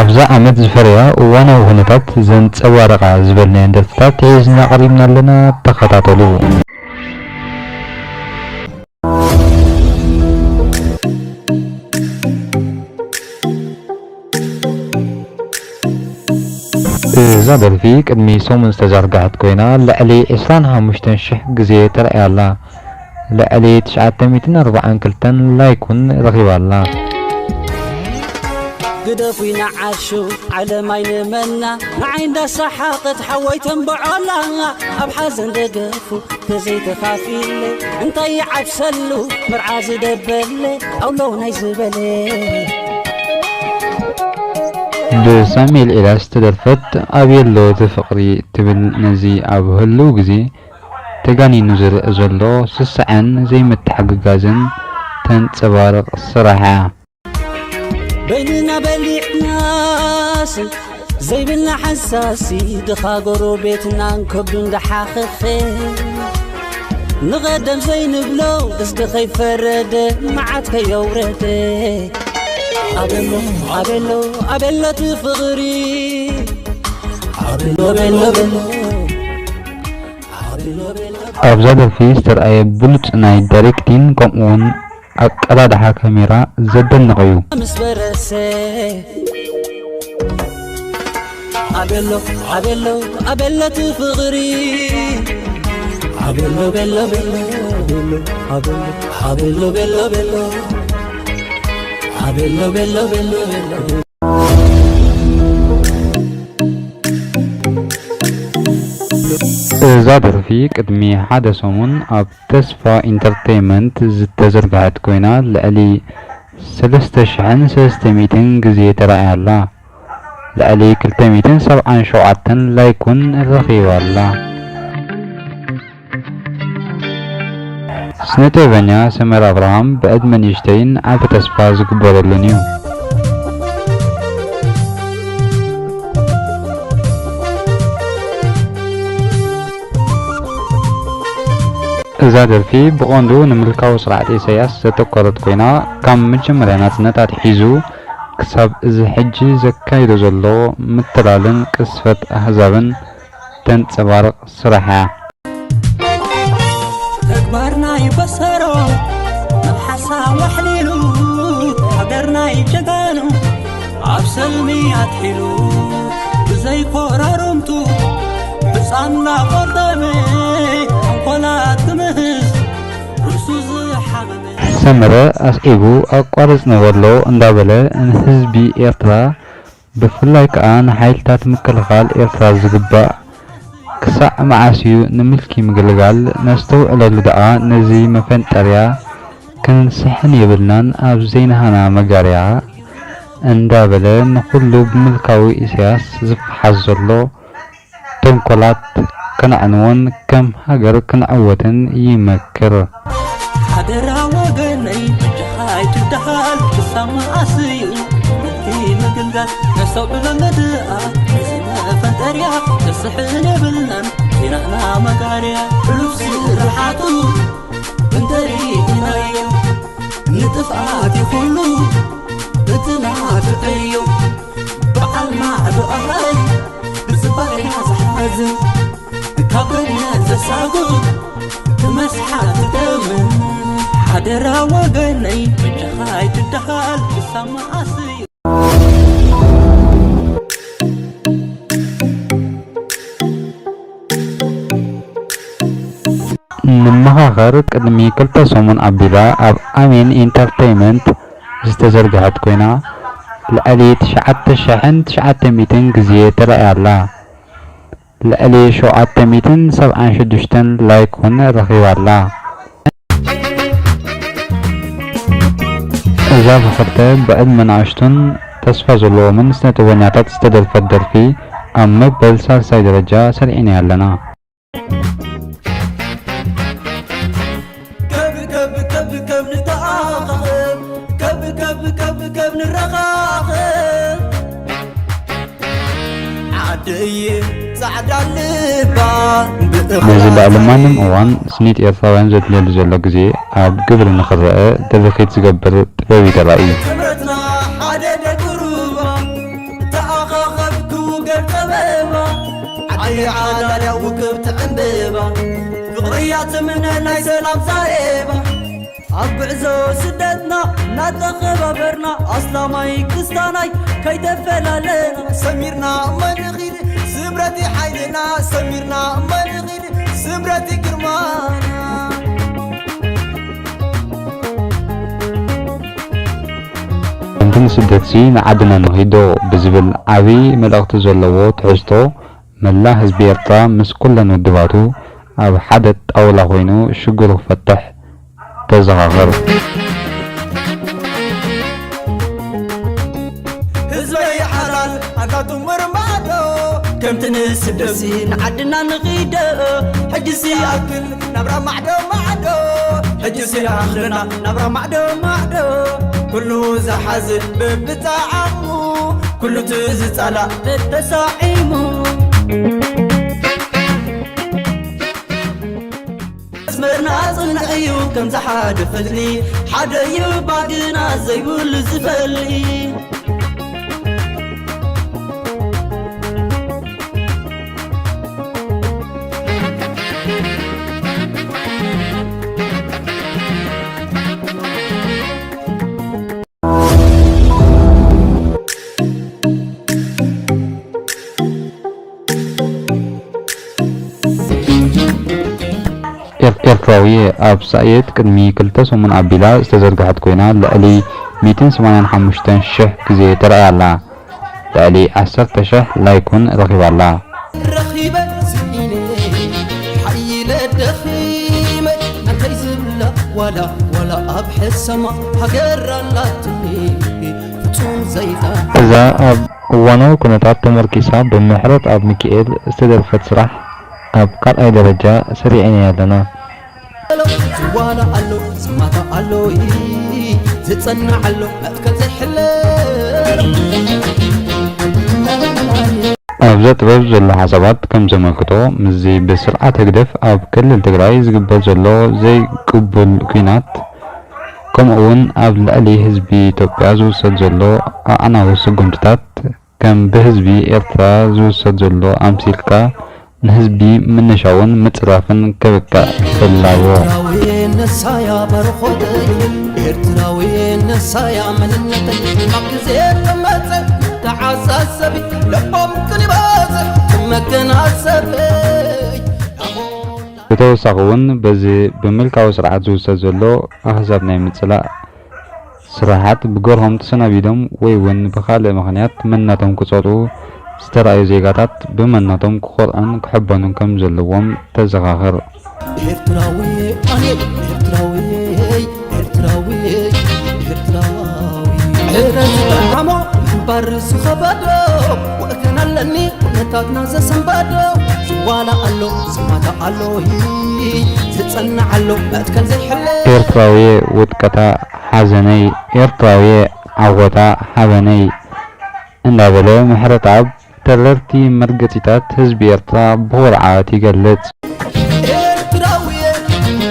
እዛ ዓመት ዝፈረያ እዋናዊ ኩነታት ዘንጸባርቓ ዝበልናየን ደርፍታት ሒዝና ቀሪብና ኣለና። ተኸታተሉ። እዛ ደርፊ ቅድሚ ሰሙን ዝተዘርግሐት ኮይና፣ ልዕሊ ዕስራን ሓሙሽተን ሽሕ ግዜ ተራእያ ኣላ። ልዕሊ ትሽዓተ ሚእትን ኣርባዓን ክልተን ላይክ እውን ረኺባ ኣላ። ግደፉ ይንዓሹ ዓለም ኣይንመና፣ ንዓይ እንዳሰሓቐት ሓወይ ተንብዖላ። ኣብ ሓዘን ደገፉ ተዘይተኻፊለ፣ እንታይ ይዓብሰሉ መርዓ ዝደበለ፣ ኣውሎ ናይ ዝበለ። ብሳሙኤል ኤልያስ ዝተደርፈት ኣብ የሎ እቲ ፍቕሪ ትብል፣ ነዚ ኣብ ህልው ግዜ ተጋኒኑ ዝረኣ ዘሎ ስስዐን ዘይምትሕግጋዝን ተንጸባርቕ ስራሕ እያ። በይንና በሊዕናስ ዘይብልና ሓንሳሲ፣ ድኻ ጎረቤትና እንከብዱ እንዳሓኸኸ፣ ንቐደም ዘይንብሎ እስኪ ከይፈረደ፣ መዓት ከየውረደ። ኣበሎ ኣበሎ ኣበሎ እቲ ፍቕሪ፣ ኣበሎ በሎ በሎ፣ ኣበሎ በሎ። ኣብዛ ደርፊ ዝተርኣየ ብሉጽ ናይ ዳይሬክቲን ከምኡ'ውን ኣቀዳድሓ ካሜራ ዘደንቕ እዩ። ምስ በረሰ ኣበሎ ኣበሎ ኣበሎ እቲ ፍቕሪ፣ ኣበሎ በሎ በሎ በሎ፣ ኣበሎ ኣበሎ በሎ በሎ፣ ኣበሎ በሎ በሎ በሎ። እዛ ደርፊ ቅድሚ ሓደ ሰሙን ኣብ ተስፋ ኢንተርተይመንት ዝተዘርግሐት ኮይና፣ ልዕሊ ሰለስተ ሽሕን ሰለስተ ሚእትን ግዜ ተራእያ ኣላ። ልዕሊ ክልተ ሚእትን ሰብዓን ሸውዓተን ላይክ እውን ረኺባ ኣላ። ስነ ጥበበኛ ሰመረ ኣብርሃም ብዕድመ ንእሽተይን ዓቢ ተስፋ ዝግበረሉን እዩ። እዛ ደርፊ ብቐንዱ ንምልካዊ ስርዓት ኢሳያስ ዘተኮረት ኮይና፣ ካብ መጀመርያ ናጽነት ኣትሒዙ ክሳብ እዚ ሕጂ ዘካይዶ ዘሎ ምትላልን ቅስፈት ኣህዛብን ተንጸባርቕ ስራሕ እያ። ተግባርና ይበሰሮ ናብ ሓሳብ ኣሕሊሉ፣ ሃገርና ይጀጋኑ ኣብ ሰልሚ ኣትሒሉ፣ ብዘይ ኮራርምቱ ብጻና ቆርጠመ፣ ተንኮላት ክምህዝ ርእሱ ዝሓመመ። ሰመረ ኣስዒቡ ኣቋርጽ ነበሎ እንዳበለ ንህዝቢ ኤርትራ ብፍላይ ከኣ ንሓይልታት ምክልኻል ኤርትራ ዝግባእ ክሳዕ መዓስ እዩ ንምልኪ ምግልጋል? ነስተውዕለሉ ደኣ፣ ነዚ መፈንጠርያ ክንስሕን የብልናን፣ ኣብ ዘይናህና መጋርያ እንዳበለ ንኹሉ ብምልካዊ ኢሳያስ ዝፈሓስ ዘሎ ተንኮላት ከነዕንዎን ከም ሃገር ክንዕወትን ይመክር። ሓደራ ወገነይ በጃኻ ኣይትደሃል፣ ክሳብ መዓስ እዩ ምልኪ ምግልጋል? ነስተውዕለሉ ደኣ፣ ነዚ መፈንጠርያ ክስሕን የብልናን፣ ዜናና መጋርያ። ሕሉፍ ስርሓቱ እንተሪእናዮ፣ ንጥፍኣት ይኹሉ እቲ ናፍቀዮ፣ በዓል ማዕዶ ኣህራይ ብጽባሕ ዝሓዝን፣ ካብ ገነት ዘሳጉ ክመስሓ ትደምን። ሓደራ ወገነይ በጃኻ ኣይትደሃል፣ ክሳብ መዓስ እዩ? ንመኻኸር ቅድሚ ክልተ ሰሙን ኣቢላ ኣብ ኣሜን ኢንተርተይመንት ዝተዘርግሐት ኮይና፣ ልዕሊ ትሽዓተ ሽሕን ትሽዓተ ሚእትን ግዜ ተራእያ ኣላ። ልዕሊ ሸውዓተ ሚእትን ሰብዓን ሽዱሽተን ላይክ እውን ረኺባ ኣላ። እዛ ብኽልተ ብዕድመ ንኣሽቱን ተስፋ ዘለዎምን ስነ ጥበበኛታት ዝተደርፈት ደርፊ ኣብ መበል ሳልሳይ ደረጃ ሰሪዕናያ ኣለና። ከብ ከብ ከብ ከብ ንተኣኻኸብ፣ ከብ ከብ ከብ ከብ ንረኻኸብ። ዓደይ ጻዕዳ ልባ ብእኽላ ነዚ ልዕሊ ማንም እዋን ስኒት ኤርትራውያን ዘድልየሉ ዘሎ ግዜ ኣብ ግብሪ ንኽረአ ድርኺት ዝገብር ጥበብ እዩ ተራእዩ። ሕብረትና ሓደ ደጉ ሩባ፣ ሓላልያ ውቅብቲ ዕምበባ ፍቕርያ ትምነ ናይ ሰላም ዛሬባ ኣብ ጉዕዞ ስደትና እናተኸባበርና ኣስላማይ ክስታናይ ከይተፈላለና ሰሚርና እሞ ንኺድ ስምረቲ ሓይልና ሰሚርና እሞ ንኺድ ስምረቲ ግርማና። ከምቲ ንስደትሲ ንዓድና ንኺዶ ብዝብል ዓብዪ መልእኽቲ ዘለዎ ትሕዝቶ መላእ ህዝቢ ኤርትራ ምስ ኩለን ውድባቱ ኣብ ሓደ ጣውላ ኮይኑ ሽግሩ ክፈትሕ ተዘኻኽር። ህዝበይ ሓላል ኣጋቱ ምርማዶ ከምቲ ንስደሲ ንዓድና ንኺዶ ሕጅሲ ኣክል ናብራ ማዕዶ ማዕዶ ሕጅሲ ኣኽልና ናብራ ማዕዶ ማዕዶ ኩሉ ዝሓዝ በብጣዕሙ ኩሉ እቲ ዝጸላእ ተተሳዒሙ መስመርና ጽንሕ እዩ ከምዚ ሓደ ፈትሊ ሓደ እዩ ባግና ዘይብሉ ዝፈሊ ኤርትራዊ ኣብ ሳየት ቅድሚ ክልተ ሰሙን ኣቢላ ዝተዘርግሐት ኮይና ልዕሊ ሚእትን ሰማንያን ሓሙሽተን ሽሕ ግዜ ተራእያ ኣላ። ልዕሊ ዓሰርተ ሽሕ ላይክ እውን ረኺባ ኣላ። ረኺበ ስኢነ ሓይለ ደኺመ ኣንታይ ዝብላ ዋላ ዋላ ኣብ ሕሰማ ሃገር ኣላትኒ ፍጹም ዘይጣ እዛ ኣብ እዋናዊ ኩነታት ተመርኪሳ ብምሕረት ኣብ ሚኪኤል ዝተደርፈት ስራሕ ኣብ ካልኣይ ደረጃ ሰሪዕናያ ኣለና። ዝዋላ ኣሎ ዝማታ ኣሎ ዝጸናዕ ኣሎ መትከል ዘይሕለ ኣብዛ ጥበብ ዘሎ ሓሳባት ከም ዘመልክቶ ምስዚ ብስርዓት ህግደፍ ኣብ ክልል ትግራይ ዝግበር ዘሎ ዘይቅቡል ኲናት ከምኡ እውን ኣብ ልዕሊ ህዝቢ ኢትዮጵያ ዝውሰድ ዘሎ ኣዕናዊ ስጉምትታት ከም ብህዝቢ ኤርትራ ዝውሰድ ዘሎ ኣምሲልካ ንህዝቢ ምንሻውን ምጽራፍን ከብቅዕ እላቦ። ኤርትራዊ ነሳያ ባርኾተይ ኤርትራዊ ነሳያ መንነተይ ኣብ ግዜ ተመጸ ተዓሳሰቢ ለቦም ክንበጽሕ መገናዘበይ ብተወሳኺ እውን በዚ ብምልካዊ ስርዓት ዝውሰድ ዘሎ ኣህዛብ ናይ ምጽላእ ስራሓት ብገርሆም ተሰናቢዶም ወይ እውን ብኻልእ ምኽንያት መንነቶም ክጸልኡ ዝተራእዩ ዜጋታት ብመንነቶም ክኾርዑን ክሕበኑን ከም ዘለዎም ተዘኻኽር። ኤርትራዊ ኣነ ኤርትራዊ ኤርትራዊ ኤርትራዊ ዕረ ዝጠዓሞ ምንባር ዝኸበዶ ወእከን ኣለኒ ኩነታትና ዘሰንበዶ ዝዋላ ኣሎ ዝማታ ኣሎ ዝጸናዕ ኣሎ መትከል ዘይሕለ ኤርትራዊ ውድቀታ ሓዘነይ ኤርትራዊ ዓወታ ሓበነይ እንዳበለ ምሕረተኣብ ተረርቲ መርገጺታት ህዝቢ ኤርትራ ብኹርዓት ይገልጽ። ኤርትራውየ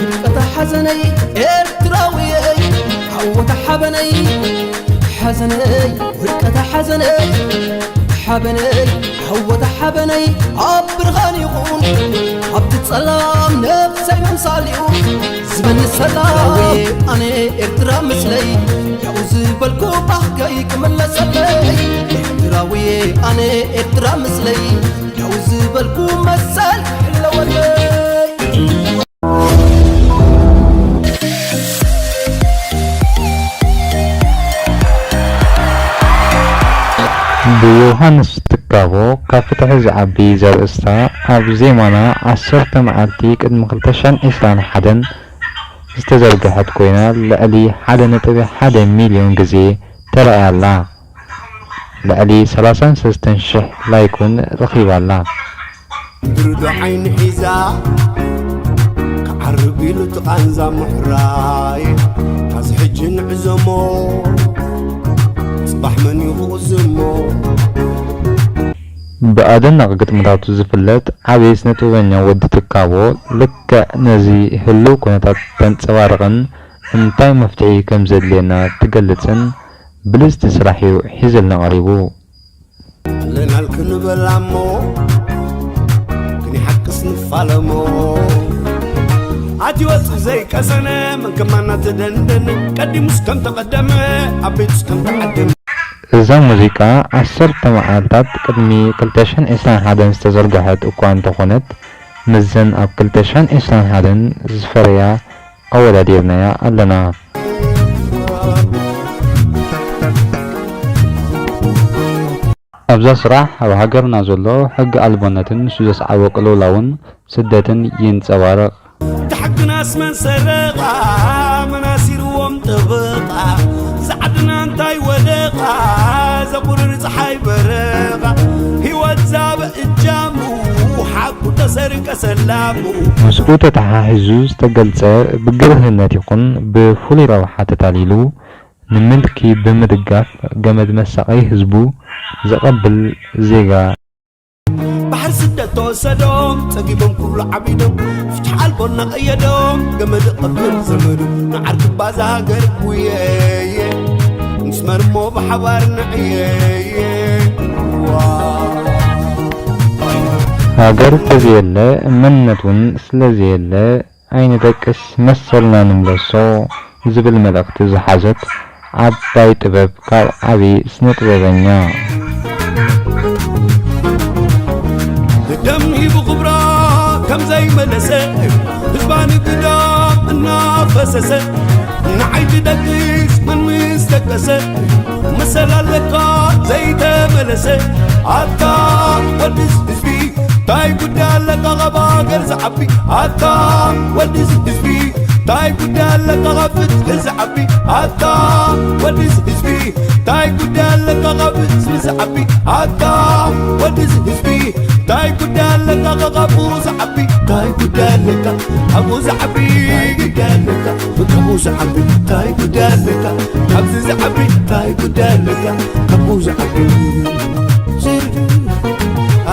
ውድቀታ ሓዘነይ ኤርትራውየ ዓወታ ሓበነይ ሓዘነይ ውድቀታ ሓዘነይ ሓበነይ ዓወታ ሓበነይ ኣብ ብርሃን ይኹን ኣብቲ ጸላም ነፍሰይ ምምሳል እዩ ዝበኒ ሰላም ኣነ ኤርትራ ምስለይ ያው ዝበልኩ ባህገይ ክምለሰለይ ኤርትራዊ ኣነ ኤርትራ ምስለይ ያው ዝበልኩ መሰል ክሕለወለይ ብዮሃንስ ትካቦ ካብ ፍትሒ ዝዓቢ ዘርእስታ ኣብ ዜማና ዓሰርተ መዓልቲ ቅድሚ ክልተ ሽሕን ዕስራን ሓደን ዝተዘርግሐት ኮይና ልዕሊ ሓደ ነጥቢ ሓደ ሚልዮን ግዜ ተራእያ ኣላ። ልዕሊ ሰላሳን ሰለስተን ሽሕ ላይክ እውን ረኺባ ኣላ። ብርዶ ዓይኒ ሒዛ ክዓርብ ኢሉ እቲ ቃንዛ ምሕራይ ካዚ ሕጂ ንዕዘሞ ጽባሕ መን እዩ ክቕዝሞ። ብኣደናቒ ግጥምታቱ ዝፍለጥ ዓብዪ ስነ ጥበበኛ ወዲ ትካቦ ልክዕ ነዚ ህሉው ኩነታት ተንጸባርቕን እንታይ መፍትሒ ከም ዘድልየና ትገልጽን ብልጽቲ ስራሕ እዩ ሒዝልና ቀሪቡ። ኣለናል ክንበላ እሞ ንሓቅስ ንፋለሞ ኣትወፁ ዘይቀሰነ መን ከማና ተደንደነ ቀዲሙስ ከም ተቐደመ ኣብ ቤቱስ ከም ተዓደመ እዛ ሙዚቃ ዓሰርተ መዓልታት ቅድሚ ክልተ ሽሕን ዕስራን ሓደን ዝተዘርግሐት እኳ እንተኾነት፣ ምስዘን ኣብ ክልተ ሽሕን ዕስራን ሓደን ዝፈረያ ኣወዳዲርናያ ኣለና። ኣብዛ ስራሕ ኣብ ሃገርና ዘሎ ሕጊ ኣልቦነትን ንሱ ዘስዓቦ ቅልውላውን ስደትን ይንጸባረቕ። እታ ሕግናስ መን ሰረቓ መን ኣሲርዎም ጠበቓ እዛ ዓድና እንታይ ወደቓ ዘቑርር ፀሓይ በረቓ ህይወት ዛበ እጃሙ ሓቁ ተሰርቀ ሰላሙ ምስኡ ተተሓሒዙ ዝተገልጸ ብግርህነት ይኹን ብፍሉይ ረብሓ ተታሊሉ ንምልኪ ብምድጋፍ ገመድ መሳቐዪ ህዝቡ ዘቐብል ዜጋ። ባሕሪ ስደት ተወሰዶም ጸጊቦም ክብሉ ዓቢዶም ፍትሒ ኣልቦ እናቐየዶም ገመድ ቐብል ዘመዱ ንዓርኪ ባዛ ሃገር ውየየ ምስ መርሞ ብሓባር ንዕየየ ዋ ሃገር ተዘየለ መንነት እውን ስለዘየለ ኣይንደቅስ መሰልና ንምለሶ ዝብል መልእኽቲ ዝሓዘት ዓባይ ጥበብ ካብ ዓቢ ስነ ጥበበኛ። ደም ሂቡ ክብራ ከም ዘይመለሰ ህዝባ ንግዳም እናፈሰሰ ንዓይ ትደቅስ መን ምስ ደቀሰ መሰል ኣለካ ዘይተመለሰ ኣታ ወድስ ህዝቢ ታይ ጉዳይ ኣለካ ካብ ሃገር ዝዓቢ ኣታ ወዲ ህዝቢ ታይ ጉዳይ ኣለካ ካብ ፍትሒ ዝዓቢ ኣታ ወዲ ህዝቢ ታይ ጉዳይ ኣለካ ካብ ህዝቢ ዝዓቢ ኣታ ወዲ ህዝቢ ታይ ጉዳይ ኣለካ ካብኡ ዝዓቢ ታይ ጉዳይ ኣለካ ካብኡ ዝዓቢ ጉዳይ ኣለካ ካብኡ ዝዓቢ ታይ ጉዳይ ኣለካ ካብዚ ዝዓቢ ታይ ጉዳይ ኣለካ ካብኡ ዝዓቢ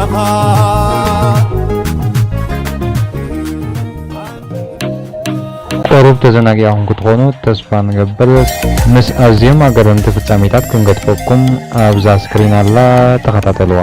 ኣኻ ቁሩብ ተዘናጊዕኹም ክትኾኑ ተስፋ ንገብር። ምስ ኣዝዮም ኣገረምቲ ፍጻሜታት ክንገድፈኩም ኣብዛ ስክሪን ኣላ፣ ተኸታተልዋ።